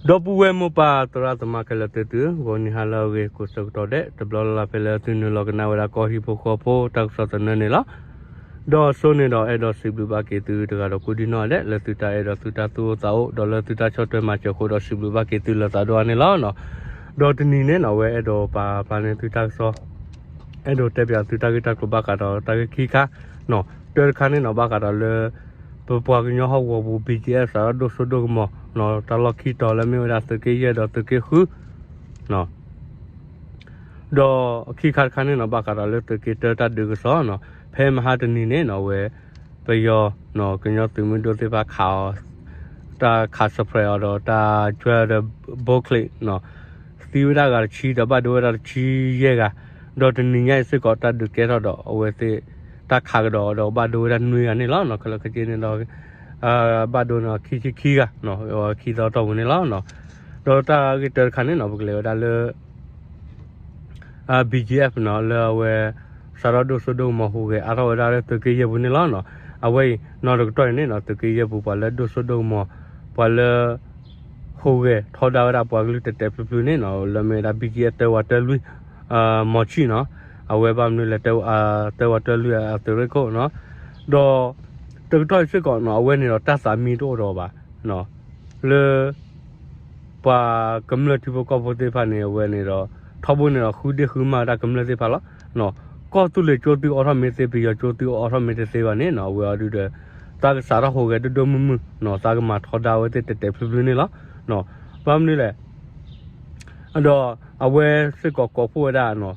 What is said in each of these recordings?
ဒီပုၢ်ဝဲၢ်မိၢ်ပၢ်သရၣ်သမါခဲလၢာ်သ့ၣ်သု, ဂီၤနံၤဟါလၢအဂ့ၤ ကိးဆၢကတီၢ်ဒဲး တဘျီလၢ်လၢ်ဖဲလၢသုနုာ်လီၤကနၣ်ဝဲဒၣ်ကီၢ်ဟံၣ်ဖိဃီဖိတၢ်ကစီၣ်သနၢၣ်န့ၣ်လီၤ. ဒီးအစိန့ၣ်ဒီးအဲၣ်ဒိးစံးဘျုးဘၣ်က့ၤသုတဂၤဒီးကိးဒံနီၢ်ဒဲး လၢသုတၢ်အဲၣ်ဒိးသုတၢ်သူၣ်အိၣ်သးအိၣ် ဒီးလၢသုတၢ်ဆီၣ်ထွဲမၤစၢၤအဃိဒီးစံးဘျုးဘၣ်က့ၤသုလၢသးဒိၣ်အါန့ၣ်လီၤ. ဒီးတနံၤန့ၣ်နီၢ် အဝဲအဲၣ်ဒိးပာ်ဖျါန့ၢ်သုတၢ်ကစီၣ် အဲၣ်ဒိးတဲပၠးသုတၢ်ဂ့ၢ်တၢ်ကျိၤဘၣ်ဃးဒီးတၢ်ဂ့ၢ်ခံခါ, တၢတခါန့ၣ်နီၢ် ဘၣ်ဃးဒီးလၢ ပပှၤကညီဟီၣ်ကဝီၤပူၤ BGF စးထီၣ်ဒိၣ်စိဒိၣ်ကမီၤ တၢ်လီၢ်ခံတီၤလၢမ့ၢ်ဝဲဒၣ်သုးက့ယဲၢ်ဒီးသုးက့ဃု ဒီးအခံခါတခါန့ၣ်နီၢ် ဘၣ်ဃးဒီးလၢသုးက့တၢတၢ်ဒုးကစီၣ်နီၢ် ဖဲမဟါတနံၤန့ၣ်နီၢ် အဝဲ ပယီၤ ကညီသုးမုၢ်ဒိၣ်သ့ၣ်တဖၣ်ခးအီၤ တၢ်ခး suppress အီၤဒီးတၢ်ကွဲဒီး ဘိချ့ သံဝဲဒၣ်ဂၤတဆံ ဒီးဘၣ်ဒိဝဲဒၣ်တဆံယဲၢ်ဂၤ, ဒီးတနံၤညါအံၤစ့ၢ်ကီးတၢ်ဒုးကဲထီၣ်ဒီးအဝဲသ့ၣ် တၢ်ခးကဒီးဒီးဘၣ်ဒိဝဲဒၣ်နွံဂၤန့ၣ်လီၤ. ခဲလၢာ်ခဲဆ့န့ၣ်ဒီး ဘၣ်ဒိန့ၣ်ခံဆံခံဂၤ ခံသီတီၢ်ပူၤန့ၣ်လီၤ. ဒီးတၢ်ဂ့ၢ်တၢတခါန့ၣ်နီၢ် ပကလဲၤဝဲဒၣ်လၢ BGF နီၢ် လၢအဝဲ စးထီၣ်ဒိၣ်စိဒိၣ်ကမီၤဟူးဂဲၤအါထီၣ်ဝဲဒၣ်လၢသုးက့ယဲၢ်ပူၤန့ၣ်လီၤ. အဝဲအံၤနီၢ်တကတီၢ်အံၤန့ၣ်နီၢ် သုးက့ယဲၢ်ပူၤ ပှၤလၢဒိၣ်စိဒိၣ်ကမီၤ ပှၤလၢ ဟူးဂဲၤထီဒါဝဲဒၣ်ပှၤကလုာ်တဲာ်တဲာ်ဖျုးဖျုးန့ၣ်နီၢ် လၢမ့ၢ်ဝဲဒၣ် BGF တၢဝးတၢလွံၢ် မီၤဆံၣ်နီၢ် အဝဲဘၣ်မနုၤလဲၣ် တၢဝးတၢလွံၢ်အသုးရ့ၣ်ခိၣ်နီၢ် ဒီး တကတီၢ်အံၤစ့ၢ်ကီးနီၢ် အဝဲန့ၣ်ဒီးတၢ်သးမံတအိၣ်ဒီးဘၣ် လၢ ပှၤကမျၢၢ်ထံဖိကီၢ်ဖိသ့ၣ်တဖၣ်န့ၣ် အဝဲန့ၣ်ဒီး ထီဘိန့ၣ်ဒီး ဃုဒ့ၣ်ဃုမၢ်ဝဲဒၣ်ကမျၢၢ်သ့ၣ်တဖၣ်လီၤ. ကီၢ်သူလ့ၤကၠိသုအိးထီၣ်မ့ၢ်သ့ ပယီၤကၠိသုအိးထီၣ်မ့ၢ်တသ့ဘၣ်န့ၣ်နီၢ် အဝဲအီၤဒုဒီး သးကစးထီၣ်ဟူးဂဲၤဒိၣ်ဒိၣ်မုၢ်မုၢ်နီၢ် သးကမၤထီဒါဝဲသ့ၣ်တဲာ်တဲာ်ဖျုးဖျုးန့ၣ်လီၤ. ဘၣ်မနုၤလဲၣ် ဒီးအဝဲစ့ၢ်ကီးကိးဖှိၣ်ဝဲဒၣ်နီၢ်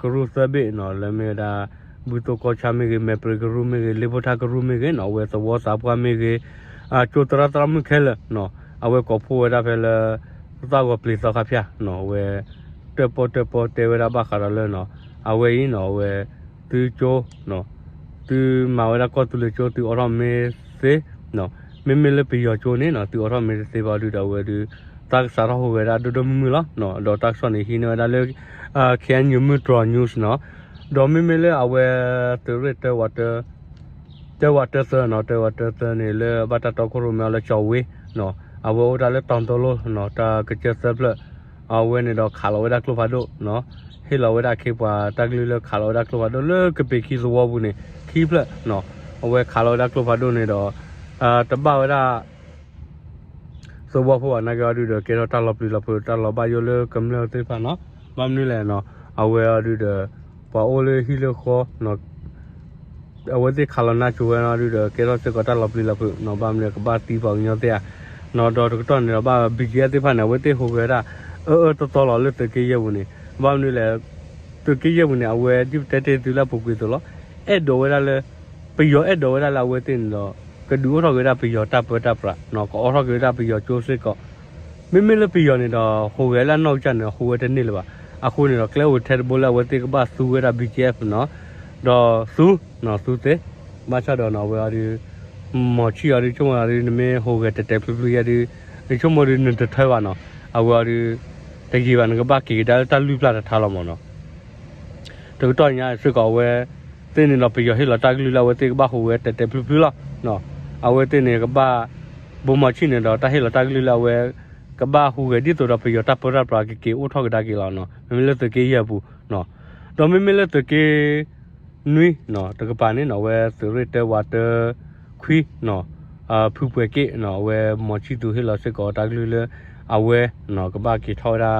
ကရူၢ်သၢဘ့ၣ်နီၢ် လၢမ့ၢ်ဝဲဒၣ် ဘုသိၣ်ကီၢ်ဆၣ်မ့ၢ်ဂ့ၤ မဲာ်ပြံကရူၢ်မ့ၢ်ဂ့ၤ လ့ဖိထါကရူၢ်မ့ၢ်ဂ့ၤနီၢ် အဝဲသဝီသးပှၢ်မ့ၢ်ဂ့ၤ ကၠိသရၣ်သရၣ်မုၣ်ခဲလၢာ်နီၢ် အဝဲကိးဖှိၣ်ဝဲဒၣ်ဖဲလၢ သၣ်ဂီၤပျံၤသီခါဖၠၣ်နီၢ် အဝဲ တၢၣ်ပီၣ်တၢၣ်ပီၣ်တဲဝဲဒၣ်ဘၣ်ဃးဒီးလၢနီၢ် အဝဲအံၤနီၢ် အဝဲ သုကၠိ သုမၤဝဲဒၣ်ကီၢ်သူလ့ၤကၠိ သုအိးထီၣ်မ့ၢ်သ့ မ့မ့ၢ်လၢပယီၤကၠိန့ၣ်နီၢ် သုအိးထီၣ်မ့ၢ်တသ့ဘၣ်ဒုဒီးအဝဲဒု သးကစးထီၣ်ဟူးဂဲၤဒၣ်ဒိၣ်ဒိၣ်မုၢ်မုၢ်လီၤ. ဒီးတၢ်ကစီၣ်န့ၣ်ဟံးန့ၢ်ဝဲဒၣ်လၢ KNU မုၢ်တြီၤ news နီၢ် ဒီးမ့မ့ၢ်လၢအဝဲ သုးရ့ၣ်တၢဝးတၢ တၢဝးတၢသၢနီၢ် တၢဝးတၢသၢန့ၣ် လၢဘၣ်တၢ်တီခိၣ်ရိၣ်မဲအီၤလၢကၠီၤဝ့နီၢ် အဝဲအိၣ်တၢ်လၢတီၤတိလိနီၢ် တၢ်ကစၢၢ်သၢဖျၢၣ် အဝဲန့ၣ်ဒီးခးလီၤဝဲဒၣ်ကျိဖးဒိၣ်နီၢ် ဟ့ၣ်လီၤဝဲဒၣ်အခ့ပှၤတၢ်ကလုၢ်လၢခးလီၤဝဲဒၣ်ကျိဖးဒိၣ်လၢကပ့ၤခံသဝီပူၤန့ၣ် ခံဖျၢၣ်နီၢ် အဝဲခးလီၤဝဲဒၣ်ကျိဖးဒိၣ်န့ၣ်ဒီး တဘၣ်ဝဲဒၣ် သဝီဖိဘၣ်နာ်က့အီၤဒုဒီး ကဲထီၣ်တၢ်လီၤပျံၤလီၤဖုး တၢ်လီၤဘၣ်ယိၣ်လၢကမျၢၢ်သ့ၣ်တဖၣ်နီၢ် ဘၣ်မနုၤလဲၣ်နီၢ် အဝဲအီၤဒုဒီး ပှၤအိၣ်လၢဟံၣ်လၢဃီ အဝဲသ့ၣ်ခးလီၤနါစိၤဝဲနီၢ်ဒုဒီး ကဲထီၣ်စ့ၢ်ကီးတၢ်လီၤပျံၤလီၤဖုးနီၢ် ဘၣ်မနုၤလဲၣ် ကဘၣ်သံပှၤကညီသ့ဧါ နီၢ်ဒီးတကတီၢ်န့ၣ်ဒီးဘၣ် BGF သ့ၣ်တဖၣ်န့ၣ် အဝဲသ့ၣ်ဟူးဂဲၤဝဲဒၣ် အၢအၢသီသီလီၤလၢသုးက့ယဲၢ်ပူၤန့ၣ် ဘၣ်မနုၤလဲၣ် သုးက့ယဲၢ်ပူၤန့ၣ် အဝဲဒ်ပတဲတ့ၢ်သုလၢအပူၤကွံာ်အသိးလီၤ အဲၣ်ဒိးဝဲဒၣ်လၢ ပယီၤအဲၣ်ဒိးဝဲဒၣ်လၢအဝဲသ့ၣ်န့ၣ်ဒီး ကဒုးအိၣ်ထီၣ်က့ၤဝဲဒၣ်ပယီၤတၢ်ပၢတၢ်ပြးနီၢ် ကအိးထီၣ်က့ၤဝဲဒၣ်ပယီၤကၠိစ့ၢ်ကီး မ့မ့ၢ်လၢပယီၤန့ၣ်ဒီး ဟူးဂဲၤလၢအနီၢ်ကစၢ်န့ၣ် ဟူးဝဲတန့ၢ်လၢၤဘၣ် အဃိန့ၣ်ဒီး ကျဲအိၣ်ထဲတဘိလၢအဝဲသ့ၣ်ကဘၣ်သူဝဲဒၣ် BGF နီၢ် ဒီးသူ နီၢ် သူသ့ ဘၣ်ဆၣ်ဒီးနီၢ် အဝဲအီၤဒု မီၤဆံၣ်အီၤဒု ဆိကမိၣ်အီၤဒု နမ့ၢ်ဟူးဂဲၤတဲာ်တဲာ်ဖျုးဖျုးယဲဒု နဆိကမိၣ်ဒု နတထၢဘၣ်နီၢ် အဝဲအီၤဒု တဂ့ၤဘၣ် နကဘၣ်က့ၤကဒါလၢတၢ်လွံၢ်ပျၢ်တထါလီၤမးနီၢ် တကတီၢ်ညါစ့ၢ်ကီးအဝဲသ့ၣ်န့ၣ်ဒီး ပယီၤဟ့ၣ်လီၤတၢ်ကလုၢ်လၢအဝဲသ့ၣ်ကဘၣ်ဟူးဂဲၤတဲာ်တဲာ်ဖျုးဖျုးလီၤ. အဝဲသ့ၣ်န့ၣ်ကဘၣ် ဘိမီၤဆံၣ်န့ၣ်ဒီး တၢ်ဟ့ၣ်လီၤတၢ်ကလုၢ်လၢအဝဲ ကဘၣ်ဟူးဂဲၤဒ်သိးဒီးပယီၤတၢ်ပၢတၢ်ပြးကက့ၤအိၣ်ထီၣ်ကဒါက့ၤလီၤနီၤ. မ့မ့ၢ်လၢသုးက့ယဲၢ်အပူၤနီၤ, ဒီးမ့မ့ၢ်လၢသုးက့နွံနီၤ တကပၤန့ၣ်နီၤ အဝဲသုးရ့ၣ်တၢဝးတၢခွံနီၤ ဖုပှဲၤက့ၣ်နီၤ အဝဲမီၤဆံၣ်သူၤဟ့ၣ်လီၤစ့ၢ်ကီးတၢ်ကလုၢ်လၢ အဝဲနီၤ ကဘၣ်က့ၤထီၣ်ဝဲဒၣ်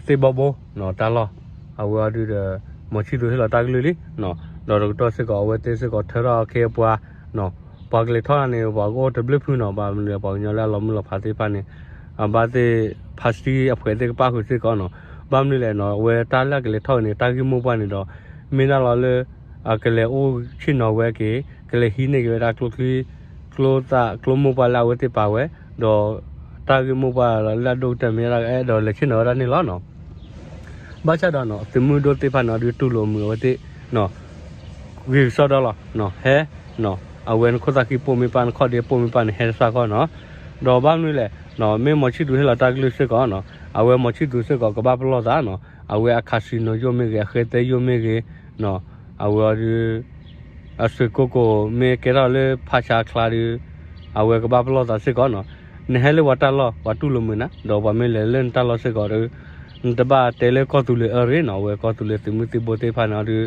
သ့ၣ်ဘီဘိနီၤ တၢ်လီၢ် အဝဲအီၤဒုးဒီး မီၤဆံၣ်သူၤဟ့ၣ်လီၤတၢ်ကလုၢ်လံနီၤ. ဒီးတကတီၢ်စ့ၢ်ကီး အဝဲသ့ၣ်စ့ၢ်ကီးထၢထီၣ်အခ့အပှၤနီၤ ပှၤကလဲၤထီၣ်န့ၣ် ပှၤကအိၣ်တဘျုးဖုနီၤ. ဘၣ်မနုၤလဲၣ် ပှၤကညီလၢအလီၤမုၢ်လီၤဖးသ့ၣ်တဖၣ်န့ၣ် အဘၣ်သ့ၣ် ဖါစတံအဖှဲးသ့ၣ်ကပၣ်ဃုာ်စ့ၢ်ကီးနီၤ. ဘၣ်မနုၤလဲၣ်နီၤ အဝဲတၢ်လၢအကလဲၤထီၣ်န့ၣ် တၢ်ဂ့ၢ်မိၢ်ပှၢ်န့ၣ်ဒီး မ့ၢ်ဒၣ်လီၤလၢ အကလဲၤအိၣ်ဆ့ၣ်နီၤဝဲက့ၤ ကလဲၤဟံးန့ၢ်က့ၤဝဲဒၣ်ကျိချံ ကျိသၣ် ကျိမိၢ်ပှၢ်လၢအဝဲသ့ၣ်ပာ်ဝဲ ဒီးတၢ်ဂ့ၢ်မိၢ်ပှၢ်လၢအဒိၣ်ကတၢၢ်မ့ၢ်ဒၣ်အဲၣ်ဒိးလဲၤဆ့ၣ်နီၤဝဲဒၣ်န့ၣ်လီၤနီၤ. ဘၣ်ဆၣ်ဒီးနီၤ သုးမုၢ်ဒိၣ်သ့ၣ်တဖၣ်န့ၣ် အီၤဒုးတူၢ်လိာ်မုာ်အဝဲသ့ၣ်နီၤ ဂ့ၤကစီဒီလီၤနီၤ ဟဲနီၤ အဝဲနခိၣ်သၣ်ဃံပိာ်မ့ၢ်ပၢ် နခီၣ်ဒ့ပိာ်မ့ၢ်ပၢ်န့ၣ် ဟဲတစၢ်ကီၢ်နီၤ. ဒီးဘၣ်မနုၤလဲၣ်နီၤ မ့ၢ်မီၤဆံၣ်သူၤဟ့ၣ်လီၤတၢ်ကလုၢ်စ့ၢ်ကီးနီၤ အဝဲမီၤဆံၣ်သူၤစ့ၢ်ကီးကဘၣ်ပလီၢ်သးနီၤ. အဝဲအခးစံၣ်နီၤယိၣ်မ့ၢ်ဂ့ၤ အဃဲသဲယိၣ်မ့ၢ်ဂ့ၤနီၤ အဝဲအီၤဒုး အစူးကိၢ်ကိၢ်မ့ၢ်ကဲထီၣ်လၢဖးဆါအချါဒုး အဝဲကဘၣ်ပလီၢ်သးစ့ၢ်ကီးနီၤ. နဟဲလၢပှၤတၢ်လီၢ် ပှၤတူၢ်လိာ်မုာ်နၤ, ဒီးပှၤမ့ၢ်လဲၤလၢနတၢ်လီၢ်စ့ၢ်ကီးဒီး နတဘၣ်တဲလၢကီၢ်သူလ့ၤအၢရ့ၣ်နီၤ, အဝဲကီၢ်သူလ့ၤသုးမုၢ်သံၣ်ဘိသ့ၣ်တဖၣ်န့ၣ်ဒီး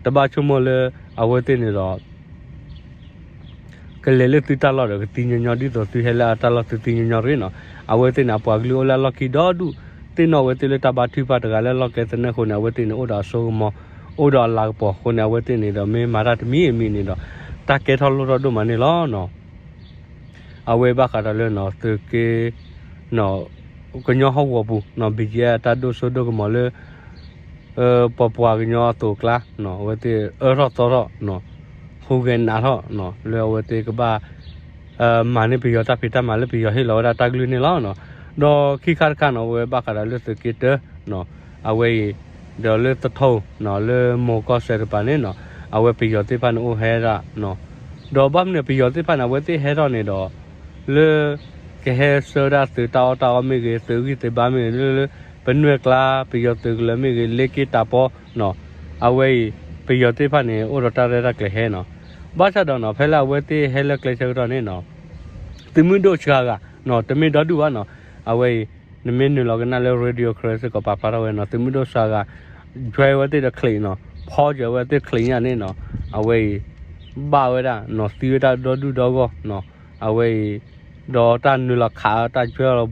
တဘၣ်ဆိကမိၣ်လၢ အဝဲသ့ၣ်န့ၣ်ဒီး ကလဲၤလၢသုတၢ်လီၢ်ဒီးကသံညီညီ ဒ်သိးသုဟဲလၢအတၢ်လီၢ်သုသံညီညီရ့ၣ်နီၤ. အဝဲသ့ၣ်န့ၣ် အပှၤကလုာ်အိၣ်လၢအလီၢ်ခံဒီဒူၣ်, သ့ၣ်နီၣ်အဝဲသ့ၣ်လၢတၢ်ဘါထုကဖၣ်တဂၤလၢအလီၢ်ကျဲသနၢၣ်အဃိန့ၣ် အဝဲသ့ၣ်န့ၣ် အိၣ်ဒီးအစိကမီၤ, အိၣ်ဒီးအလၤကပီၤအဃိန့ၣ် အဝဲသ့ၣ်န့ၣ်ဒီး မ့ၢ်မၤတၢ်တမံၤအမံၤန့ၣ်ဒီး တၢ်ကဲထီၣ်လိၣ်ထီၣ်ဒိၣ်မးန့ၣ်လီၤနီၤ. အဝဲဘၣ်ဃးဒီးလၢနီၤ သုးက့ ကညီဟီၣ်ကဝီၤပူၤနီၤ ဘံၣ်ကယဲၢ် တၢ်ဒိၣ်စိဒိၣ်ကမီၤလၢ ပပှၤကညီအသိးအကျါနီၤ အဝဲသ့ၣ်အၢထီၣ်သီထီၣ် ဟူးဂဲၤနးထီၣ် လၢအဝဲသ့ၣ်ကဘၣ် မၤန့ၢ်ပယီၤတၢ်ဖံးတၢ်မၤလၢပယီၤဟ့ၣ်လီၤဝဲဒၣ်တၢ်ကလုၢ်န့ၣ်လီၤ. ဒီးခံခါတခါနီၤ အဝဲဘၣ်ဃးဒီးလၢသုးက့တၢ အဝဲအံၤ ဒီးလၢသထူ လၢမိၢ်ကီၢ်စဲၣ်တပၤန့ၣ်နီၤ အဝဲပယီၤသ့ၣ်တဖၣ်န့ၣ်အိၣ်ဟဲဒၣ် ဒီးဘၣ်မနုၤပယီၤသ့ၣ်တဖၣ်န့ၣ် အဝဲသ့ၣ်ဟဲထီၣ်န့ၣ်ဒီး လၢ ကဟဲဆှၢဒၣ်သုးတၢ်အီၣ်တၢ်အီမ့ၢ်ဂ့ၤ သုးဂံၢ်သုးဘါမ့ၢ်ဂ့ၤ လၢ ပနွဲၢ်ကျါ ပယီၤသုးကလၢၤမ့ၢ်ဂ့ၤ လ့က့တၢ်ပီနီၤ အဝဲအံၤ ပယီၤသ့ၣ်တဖၣ်န့ၣ် အိၣ်ဒီးတၢ်ရဲၣ်တၢ်ကျဲၤဟဲနီၤ. ဘၣ်ဆၣ်ဒီးနီၤ ဖဲလၢအဝဲသ့ၣ်ဟဲလၢကျဲဆၢကတီၢ်န့ၣ်နီၤ သုးမုၢ်ဒိၣ်စှၤဂၤနီၤ တမ့ၢ်ဒီဒူၣ်ဘၣ်နီၤ အဝဲအံၤ နမ့ၢ်နုာ်လီၤကနၣ်လၢ Radio Karen စ့ၢ်ကီးပာ်ဖျါထီၣ်ဝဲနီၤ သုးမုၢ်ဒိၣ်စှၤဂၤ ဒွဲဝဲသ့ၣ်ဒီးချံးနီၤ ဖီကၢၤဝဲသ့ၣ်ချံးညၣ်န့ၣ်နီၤ အဝဲအံၤ ဘၣ်ဝဲဒၣ်နီၤ သံဝဲဒၣ်ဒီဒူၣ်ဒီဂီၢ်နီၤ အဝဲအံၤ ဒီးတၢ်နုာ်လီၤခးတၢ်ဒွဲလီၤ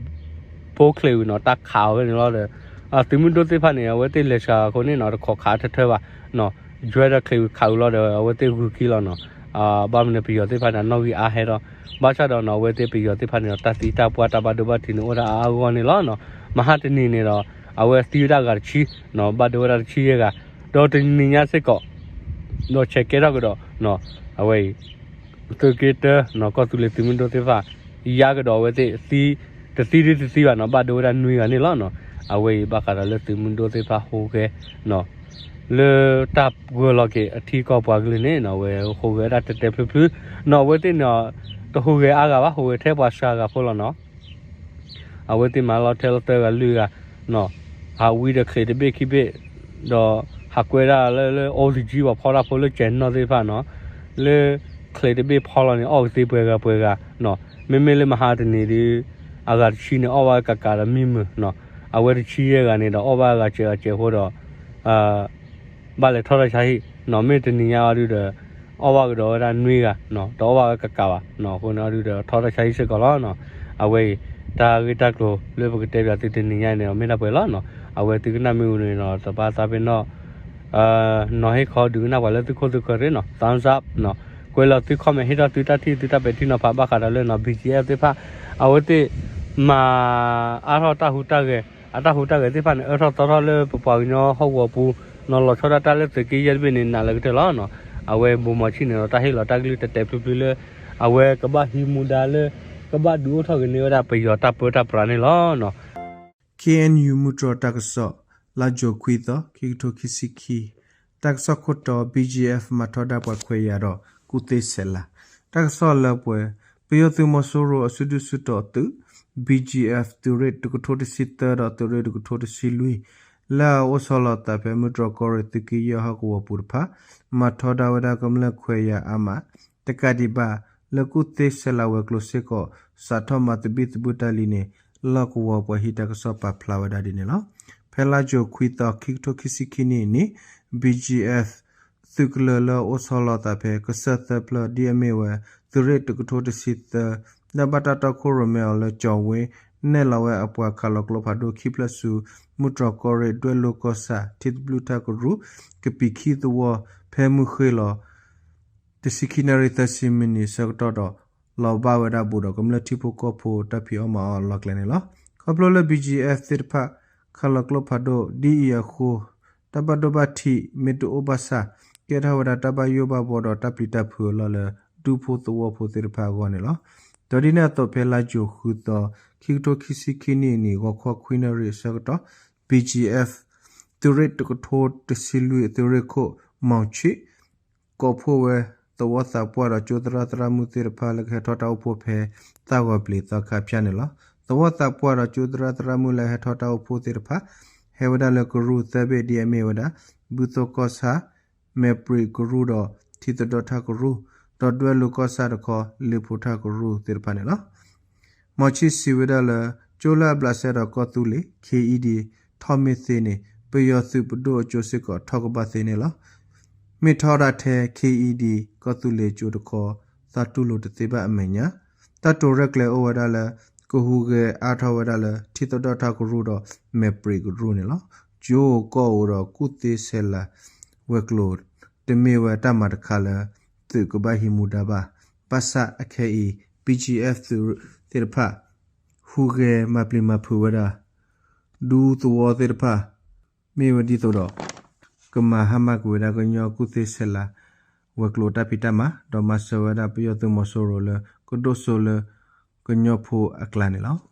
ဘိချံးဝံၤနီၤ တၢ်ခးအီၤဖဲန့ၣ်လီၤဒီး သုးမုၢ်ဒိၣ်သ့ၣ်တဖၣ်န့ၣ် အဝဲသ့ၣ်လဲၤစှၤအဃိန့ၣ်နီၤ တခိးခးထၢထၢဘၣ်နီၤ ဒွဲဒီးချံးဝံၤခးဝံၤလီၤဒီး အဝဲသ့ၣ်ဂုၤကံလီၤနီၤ ဘၣ်မနုၤပယီၤသ့ၣ်တဖၣ်န့ၣ် အနီၣ်ဂံၢ်အါဟဲဒီး ဘၣ်ဆၣ်ဒီးနီၤ အဝဲသ့ၣ်ပယီၤသ့ၣ်တဖၣ်န့ၣ်ဒီး တၢ်သံတၢ်ပှၢ်တၢ်ဘၣ်ဒိဘၣ်ထံးန့ၣ် အိၣ်ဒၣ်အါအါဂီၢ်ဂီၢ်န့ၣ်လီၤနီၤ မဟါတနံၤန့ၣ်ဒီး အဝဲသံဝဲဒၣ်ဂၤတဆံနီၤ ဘၣ်ဒိဝဲဒၣ်တဆံယဲၢ်ဂၤ ဒီးတနံၤညါစ့ၢ်ကီး ဒီးဆဲးကဲထီၣ်ကဒီးနီၤ အဝဲအံၤ သုးက့တၢနီၤ ကီၢ်သူလ့ၤသုးမုၢ်ဒိၣ်သ့ၣ်တဖၣ် ယါကဒီးအဝဲသ့ၣ်သံ တသံဒုတသံဘၣ်နီၤ ဘၣ်ဒိဝဲဒၣ်နွံဂၤန့ၣ်လီၤနီၤ အဝဲအံၤဘၣ်ဃးဒီးလၢသုးမုၢ်ဒိၣ်သ့ၣ်တဖၣ်ဟူးဂဲၤနီၤ လၢတၢ်ပှဲၤလီၤက့ၤအထံကီၢ်ပှၤကလုာ်န့ၣ်နီၤ အဝဲဟူးဂဲၤဝဲဒၣ်တဲတဲဖျုဖျုနီၤ အဝဲသ့ၣ်န့ၣ် တဟူးဂဲၤအါဂၤဘၣ် ဟူးဂဲၤထဲပှၤစှၤဂၤဖိလီၤနီၤ အဝဲသ့ၣ်မၤလီၤထဲလီၤသၢဂၤလွံၢ်ဂၤနီၤ ဟးဝံဒီးချံးတဘ့ၣ်ခံဘ့ၣ် ဒီးဟးကွဲဒၣ်လၢ လၢ အိၣ်သယံၤ ပှၤဖီတၢ်ဖိလၢကဲၤနီၣ်သ့ၣ်တဖၣ်နီၤ လၢချံးတဘ့ၣ်ဖီလီၤန့ၣ် အီၣ်ကသ့ပှဲၤဂၤပှဲၤဂၤနီၤ မ့မ့ၢ်လၢမဟါတနံၤဒီး အဂၤတဆံန့ၣ် အီၣ်ဘၣ်ကကးဒီးမံမုာ်နီၤ အဝဲတဆံယဲၢ်ဂၤန့ၣ်ဒီး အီၣ်ဘၣ်အဂၤစဲးဂၤစဲးဖိဒီး ဘၣ်လဲၤထီၣ်တၢ်ဆါဟံၣ်နီၤ မ့ၢ်တနံၤညါအီၤဒုဒီး အီၣ်ဘၣ်ကဒီးဝဲဒၣ်နွံဂၤနီၤ တအီၣ်ဘၣ်ဝဲကကးဘၣ်နီၤ အဃိန့ၣ်အီၤဒုဒီး ထီၣ်တၢ်ဆါဟံၣ်စ့ၢ်ကီးလီၤနီၤ အဝဲအံၤ တၢ်ဂ့ၢ်တၢ်ကျိၤလၢပကတဲပၠးသုတနံၤညါန့ၣ်ဒီး မ့ၢ်ဒၣ်ပှဲၤလီၤနီၤ အဝဲသုကနၣ်မ့ၢ်ဝံၤန့ၣ်ဒီး တဘၣ်သးပ့ၤနီၣ် နီၤဟ့ၣ်ခီဒုးကနၣ်ပှၤလၢသုခိၣ်သုဃၢၤရ့ၣ်နီၤ thumbs up နီၤ ကွဲးလီၤသု comment ဟ့ၣ်ထီၣ်သုတၢ်ထံၣ်သုတၢ်ပဲာ်ထံနီၤဖးဘၣ်ဃးဒီးလၢနီၤ ဘံၣ်ကယဲၢ်သ့ၣ်တဖၣ် အဝဲသ့ၣ် မၤအါထီၣ်တၢ်ဟူးတၢ်ဂဲၤ အတၢ်ဟူးတၢ်ဂဲၤသ့ၣ်တဖၣ်န့ၣ် အၢထီၣ်သီထီၣ်လၢပပှၤကညီဟီၣ်ကဝီၤပူၤနီၤ လီၤဆီဒၣ်တၢ်လၢသုးက့ယဲၢ်တဘ့ၣ်န့ၣ် နးလၢကတၢၢ်လီၤနီၤ အဝဲဘိးမီၤဆံၣ်န့ၣ်ဒီး တၢ်ဟ့ၣ်လီၤတၢ်ကလုၢ်တဲာ်တဲာ်ဖျုဖျုလၢ အဝဲကဘၣ်ဟံးမူဒါလၢ ကဘၣ်ဒုးအိၣ်ထီၣ်က့ၤန့ၢ်ဝဲဒၣ်ပယီၤတၢ်ပၢတၢ်ပြးန့ၣ်လီၤနီၤ ခ့ၣ်အဲၣ်ယူၣ် မုၢ်တြီၤတၢ်ကစီၣ် လါယူၤခွံသီ ခံကထိခံဆံခံ, တၢ်ကစီၣ်ခိၣ်တီ ဘံၣ်ကယဲၢ် မၤထီဒါပှၤခွဲးယာ်ဒီးကူၣ်သ့ဆဲးလၤ, တၢ်ကစီၣ်လၢပှဲၤ ပယီၤသုးမီၤစိရိၤအစုဒုၣ်စုတီၤသုး ဘံၣ်ကယဲၢ် သုးရ့ၣ်တကထိတဆံသၢဒီးသုးရ့ၣ်တကထိတဆံလွံၢ် လၢအအိၣ်ဆီလီၤသးဖဲမုၢ်တြီၤကီၢ်ရ့ၣ်သုးက့ယဲၢ်ဟီၣ်ကဝီၤပူၤတဖၣ် မၤထီဒါဝဲဒၣ်ကမျၢၢ်ခွဲးယာ်အါမး တကးဒံးဘၣ် လၢကူၣ်သ့ဆဲးလၤဝဲၤကျိၤစ့ၢ်ကီး စးထီၣ်မၤသဘံၣ်သဘုၣ်တၢ်လံန့ၣ် လီၢ်ကဝီၤပှၤဟံးတၢ်ကစီၣ်ပာ်ဖျါဝဲဒၣ်ဒ်န့ၣ်လီၤ. ဖဲလါယူၤခွံသီ ခံကထိခံဆံခံနံၣ်အနံၤ ဘံၣ်ကယဲၢ် သုးကလၢၤလၢအအိၣ်ဆီလီၤသးဖဲ ကစၢၢ်သၢဖျၢၣ် ဒ်အမ့ၢ်ဝဲ သုးရ့ၣ်တကထိတဆံသၢ လၢဘၣ်တၢ်တီခိၣ်ရိၣ်မဲအီၤလၢကၠီၤဝ့ နဲၣ်လီၤဝဲအပှၤခးလီၤကျိဖးဒိၣ်ခံဖျၢၣ်ဆူ မုၢ်တြီၤကီၢ်ရ့ၣ် ဒွဲၣ်လိၤကီၢ်ဆၣ် ထံသဘျုၣ်ထၢကရူၢ် ကပံာ်ခံသဝီ ဖဲမုၢ်ဃ့ၢ်လီၤ တဆံခံနၣ်ရံၣ်သၢဆံမံးနံးဆၢကတီၢ်ဒီး လီၤဘၣ်ဝဲဒၣ်ဘူးဒီးကမျၢၢ်ထံဖိကီၢ်ဖိတၢ်ဖံးအီၣ်မၤအီၣ်အလီၢ်ကျဲန့ၣ်လီၤ. ခီဖျိလၢ ဘံၣ်ကယဲၢ် သ့ၣ်တဖၣ် ခးလီၤကျိဖးဒိၣ် ဒ်အံၤအဃိ တၢ်ဘၣ်ဒိဘၣ်ထံးမ့ၢ်တအိၣ်ဘၣ်ဆၣ် ကဲထီၣ်ဝဲဒၣ်တၢ်ဘၣ်ယိၣ်ဘၣ်ဘှီဒီးတၢ်ပျံၤတၢ်ဖုးအလီၢ်လၢ ဒူဖိသဝီဖိသ့ၣ်တဖၣ်အဂီၢ်န့ၣ်လီၤ. ဒီးဒ်န့ၣ်အသိး ဖဲလါယူၤဃုသီ ခံကထိခံဆံခံနံၣ်အနံၤ ဂီၤခီခွံနၣ်ရံၣ်အဆၢကတီၢ် ဘံၣ်ကယဲၢ် သုးရ့ၣ်တကထိတဆံလွံၢ် သုးရ့ၣ်ခိၣ် မီၤဆံး ကိးဖှိၣ်ဝဲ သဝီသးပှၢ်ဒီးကၠိသရၣ်သရၣ်မုၣ်သ့ၣ်တဖၣ်လၢကဟဲထီၣ်တၢ်အိၣ်ဖှိၣ်ဖဲ သၣ်ဂီၤပျံၤသီခါဖၠၣ်န့ၣ်လီၤ. သဝီသးပှၢ်ဒီးကၠိသရၣ်သရၣ်မုၣ်လၢဟဲထီၣ်တၢ်အိၣ်ဖှိၣ်သ့ၣ်တဖၣ် ဟဲဝဲဒၣ်လၢကရူၢ်သၢဘ့ၣ် ဒ်အမ့ၢ်ဝဲဒၣ် ဘုသိၣ်ကီၢ်ဆၣ် မဲာ်ပြံးကရူၢ်ဒီး ထံသဒီထၢကရူၢ် ဒီးဒွဲၣ်လိၤကီၢ်ဆၣ်တခီ လ့ၣ်ဖိထၢကရူၢ်သ့ၣ်တဖၣ်န့ၣ်လီၤ. မီၤဆံၣ်စံးဝဲဒၣ်လၢ ကၠိလၢအဘျးစဲဒီးကီၢ်သူလ့ၤ ခ့အံၤဒံး ထီၣ်မ့ၢ်သ့န့ၣ် ပယီၤသုးပဒိၣ်အကၠိစ့ၢ်ကီးထီၣ်ကဘၣ်သ့န့ၣ်လီၤ. မ့ၢ်ထီၣ်ဒၣ်ထဲ ခ့အံၤဒံး ကီၢ်သူလ့ၤကၠိတခီ သးတူၢ်လိာ်တသ့ဘၣ်အမဲာ်ညါ တၢ်တိာ်ရဲၣ်ကျဲၤအိၣ်ဝဲဒၣ်လၢ ကဟူးဂဲၤအါထီၣ်ဝဲဒၣ်လၢ ထံသဒီၣ်ထၣ်ကရူၢ်ဒီး မဲာ်ပြံးကရူၢ်န့ၣ်လီၤ. ကၠိကီၢ်အိၣ်ဒီးကူၣ်သ့ဆဲးလၤ ဝဲၤကျိၤ တမ့ၢ်ဝဲတၢ်မၤတခါလၢ သုးကဘၣ်ဟံးမူဒါဘၣ်. ဘၣ်ဆၣ်အခဲအံၤ BGF သုးသ့ၣ်တဖၣ် ဟူးဂဲၤမၤပျံၤမၤဖုးဝဲဒၣ် ဒူသဝီသ့ၣ်တဖၣ် မ့ၢ်ဝဲဒ်သိးဒီး ကမၤဟါမၢ်ကွံာ်ဝဲဒၣ်ကညီကူၣ်သ့ဆဲးလၤ ဝဲၤကျိၤတၢ်ဖံးတၢ်မၤ ဒီးမၤစၢၤဝဲဒၣ်ပယီၤသုးမီၤစိရိၤလၢ ကဒိၣ်စိလၢကညီဖိအကျါန့ၣ်လီၤ.